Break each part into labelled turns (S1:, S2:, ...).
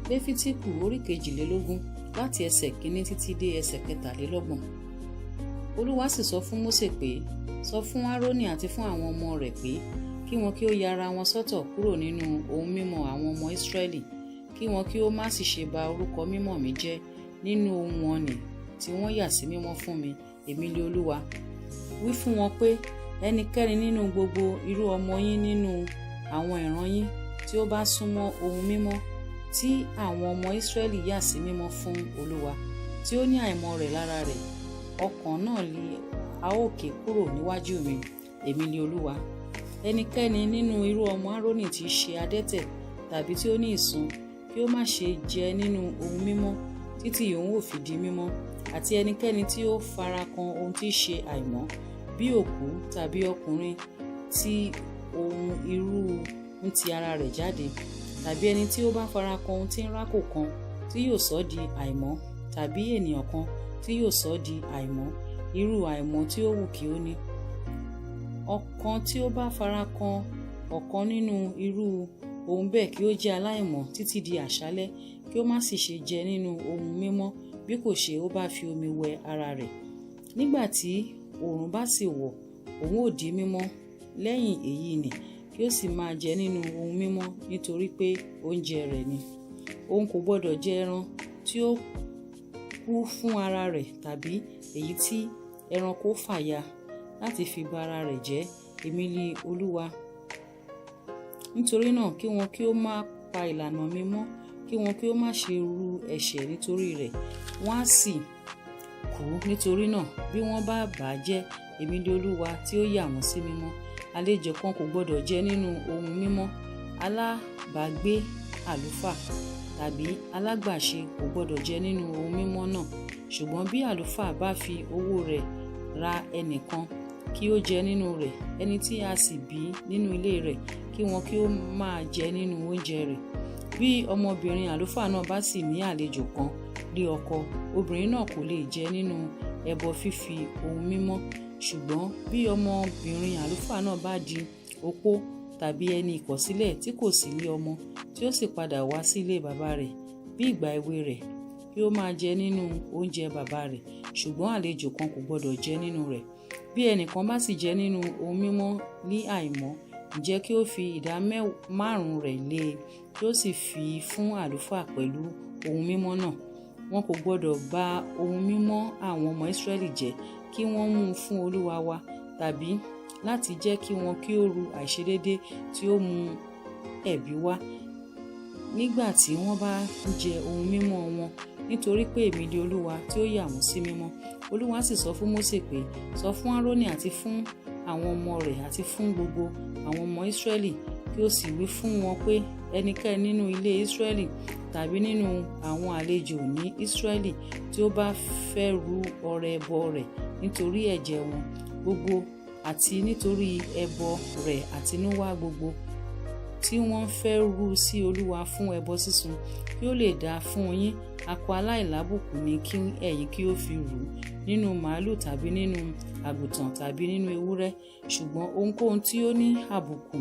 S1: Léfítíkù orí 22, láti ẹsẹ̀ 1 títí dé ẹsẹ̀ 23. Olúwa sì sọ fún Mósè pé, sọ fún Árónì àti fún àwọn ọmọ rẹ̀ pé kí wọn kí ó ya ara wọn sọ́tọ̀ kúrò nínú ohun mímọ́ àwọn ọmọ Ísírẹ́lì, kí wọn kí ó má sì ṣe ba orúkọ mímọ́ mi jẹ́ nínú ohun wọn nì tí wọ́n yà sí mímọ́ fún mi. Èmi lé Olúwa. Wí fún wọn pé, ẹnikẹ́ni nínú gbogbo irú ọmọ yín nínú àwọn ìran yín tí ó bá súnmọ́ ohun mímọ́ tí àwọn ọmọ Ísírẹ́lì yà sí mímọ́ fún Olúwa, tí ó ní àìmọ́ rẹ̀ lára rẹ̀, ọkàn náà li a ó ké kúrò níwájú mi. Èmi ni Olúwa. Ẹnikẹ́ni nínú irú ọmọ Árónì tí í ṣe adẹ́tẹ̀ tàbí tí ó ní ìsun, kí ó má ṣe jẹ nínú ohun mímọ́ títí òun ó fi di mímọ́. Àti ẹnikẹ́ni tí ó fara kan ohun tí í ṣe àìmọ́, bí òkú tàbí ọkùnrin tí ohun irú ń ti ara rẹ̀ jáde, tàbí ẹni tí ó bá fara kan ohun tí ń rákò kan tí yóò sọ di àìmọ́, tàbí ènìyàn kan tí yóò sọ di àìmọ́, irú àìmọ́ tí ó wù kí ó ní. Ọ̀kan tí ó bá fara kan ọ̀kan nínú irú ohun bẹ́ẹ̀ kí ó jẹ́ aláìmọ́ títí di àṣálẹ́, kí ó má sì ṣe jẹ nínú ohun mímọ́ bí kò ṣe ó bá fi omi wẹ ara rẹ̀. Nígbà tí oòrùn bá sì wọ̀, òun ó di mímọ́. Lẹ́yìn èyí nì kí ó sì máa jẹ nínú ohun mímọ́, nítorí pé oúnjẹ rẹ̀ ni. Òun kò gbọdọ̀ jẹ ẹran tí ó kú fún ara rẹ̀ tàbí èyí tí ẹranko fàya láti fi ba ara rẹ̀ jẹ́. Èmi ni Olúwa. Nítorí náà kí wọn kí ó má pa ìlànà mi mọ́, kí wọn kí ó má ṣe ru ẹ̀ṣẹ̀ nítorí rẹ̀, wọ́n á sì kú. Nítorí náà bí wọ́n bá bà á jẹ́, èmi ni Olúwa tí ó yà wọ́n sí mímọ́. Àlejò kan kò gbọdọ̀ jẹ nínú ohun mímọ́. Alábàágbé àlùfáà tàbí alágbàṣe kò gbọdọ̀ jẹ nínú ohun mímọ́ náà. Ṣùgbọ́n bí àlùfáà bá fi owó rẹ̀ ra ẹnìkan kí ó jẹ nínú rẹ̀, ẹni tí a sì bí nínú ilé rẹ̀, kí wọn kí ó máa jẹ nínú oúnjẹ rẹ̀. Bí ọmọbìnrin àlùfáà náà bá sì ní àlejò kan lé ọkọ, obìnrin náà kò lè jẹ nínú ẹbọ fífi ohun mímọ́. Ṣùgbọ́n bí ọmọbìnrin àlùfáà náà bá di opó tàbí ẹni ìkọ̀sílẹ̀ tí kò sì lé ọmọ, tí ó sì padà wá sí ilé bàbá rẹ̀ bí ìgbà èwe rẹ̀, kí ó máa jẹ nínú oúnjẹ bàbá rẹ̀. Ṣùgbọ́n àlejò kan kò gbọdọ̀ jẹ nínú rẹ̀. Bí ẹnìkan bá sì jẹ nínú ohun mímọ́ ní àìmọ́, ǹjẹ́ kí ó fi ìdá márùn-ún rẹ̀ lé e, kí ó sì fi fún àlùfáà pẹ̀lú ohun mímọ́ náà. Wọn kò gbọdọ̀ ba ohun mímọ́ àwọn ọmọ Ísírẹ́lì jẹ́ kí wọ́n mú un fún Olúwa wa, tàbí láti jẹ́ kí wọn kí ó ru àìṣedéédé tí ó mú ẹ̀bi wá nígbà tí wọ́n bá ń jẹ ohun mímọ́ wọn, nítorí pé èmi ni Olúwa tí ó yà wọ́n sí mímọ́. Olúwa sì sọ fún Mósè pé, sọ fún Árónì àti fún àwọn ọmọ rẹ̀ àti fún gbogbo àwọn ọmọ Ísírẹ́lì, kí ó sì wí fún wọn pé, ẹnikẹ́ni nínú ilé Ísírẹ́lì tàbí nínú àwọn àlejò ní Ísírẹ́lì tí ó bá fẹ́ rú ọrẹ ẹbọ rẹ̀ nítorí ẹ̀jẹ̀ wọn gbogbo àti nítorí ẹbọ rẹ̀ àtinúwá gbogbo tí wọ́n fẹ́ rú sí Olúwa fún ẹbọ sísun, kí ó lè dáa fún yín, akọ aláìlábùkù ni kí ẹ̀yin kí ó fi rú, nínú màlúù tàbí nínú àgùntàn tàbí nínú ewúrẹ́. Ṣùgbọ́n ohunkóhun tí ó ní àbùkù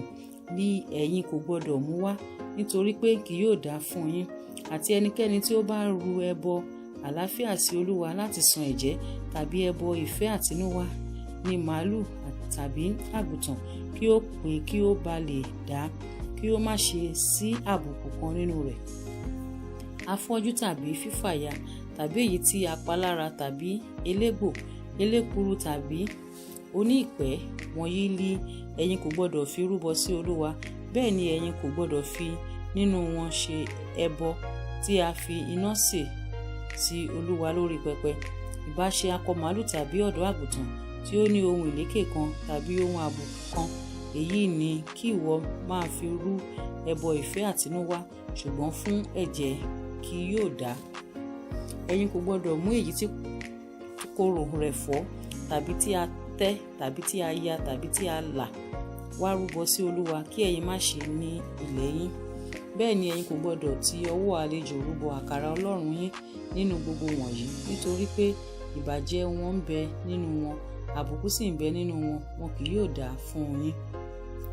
S1: ni ẹ̀yin kò gbọdọ̀ mú wá, nítorí pé kì yóò dáa fún yín. Àti ẹnikẹ́ni tí ó bá rú ẹbọ àlàáfíà sí Olúwa láti san ẹ̀jẹ́ tàbí ẹbọ ìfẹ́ àtinúwá ní màlúù tàbí àgùntàn, kí ó pè kí ó bá lè dá, kí ó má ṣe sí àbùkù kan nínú rẹ̀. Afọ́jú tàbí fífàya tàbí èyí tí a pa lára tàbí elégbò, elékuru tàbí oní ìpẹ́, wọ̀nyí li ẹ̀yin kò gbọdọ̀ fi rúbọ sí Olúwa. Bẹ́ẹ̀ ni ẹ̀yin kò gbọdọ̀ fi nínú wọn ṣe ẹbọ tí a fi iná sè sí Olúwa lórí pẹpẹ. Ìbá ṣe akọ màlúù tàbí ọ̀dọ́ àgùntàn tí ó ní ohun ìlékè kan tàbí ohun àbùkù kan, èyí ni kí ìwọ máa fi rú ẹbọ ìfẹ́ àtinúwá, ṣùgbọ́n fún ẹ̀jẹ̀ kì yóò dá. Ẹ̀yin kò gbọdọ̀ mú èyí tí kòrò rẹ̀ fọ́ tàbí tí a tẹ́ tàbí tí a ya tàbí tí a là wá rúbọ sí Olúwa, kí ẹ̀yin má ṣe ní ilẹ̀ yín. Bẹ́ẹ̀ ni ẹ̀yin kò gbọdọ̀ ti ọwọ́ àlejò rúbọ àkàrà Ọlọ́run yín nínú gbogbo wọ̀nyí, nítorí pé ìbàjẹ́ wọn ń bẹ nínú wọn, àbùkù sì ń bẹ nínú wọn, wọn kì yóò dá fún yín.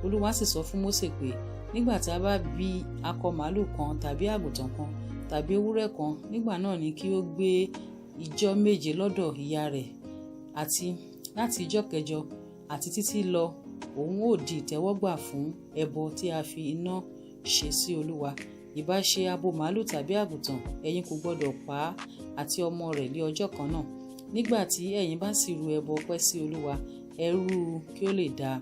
S1: Olúwa sì sọ fún Mósè pé, Nígbà tí a bá bí akọ màlúù kan tàbí àgùntàn kan tàbí ewúrẹ́ kan, nígbà náà ni kí ó gbé ijọ́ 7 lọ́dọ̀ ìyá rẹ̀, àti láti ijọ́ kẹjọ àti títí lọ òun ó di ìtẹ́wọ́gbà fún ẹbọ tí a fi iná ṣe sí Olúwa. Ìbá ṣe abo màlúù tàbí àgùntàn, ẹ̀yin kò gbọdọ̀ pa á àti ọmọ rẹ̀ ní ọjọ́ kan náà. Nígbà tí ẹ̀yin bá sì rú ẹbọ ọpẹ́ sí Olúwa, ẹ rú u kí ó lè dáa.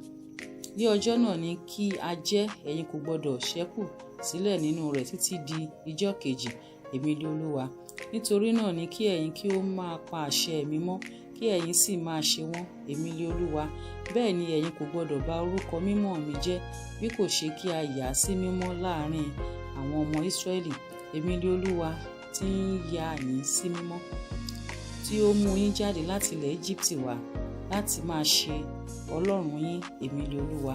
S1: Ní ọjọ́ náà ni kí a jẹ, ẹ̀yin kò gbọdọ̀ ṣẹ́kù sílẹ̀ nínú rẹ̀ títí di ijọ́ kejì. Èmi ni Olúwa. Nítorí náà ni kí ẹ̀yin kí ó máa pa àṣẹ mi mọ́, kí ẹ̀yin sì máa ṣe wọ́n. Èmi ni Olúwa. Bẹ́ẹ̀ ni ẹ̀yin kò gbọdọ̀ bà orúkọ mímọ́ mi jẹ́, bí kò ṣe kí a yà á sí mímọ́ láàrin àwọn ọmọ Ísírẹ́lì. Èmi ni Olúwa tí ń yà yín sí mímọ́, tí ó mú yín jáde láti ilẹ̀ Égíptì wá láti máa ṣe Ọlọ́run yín. Èmi ni Olúwa.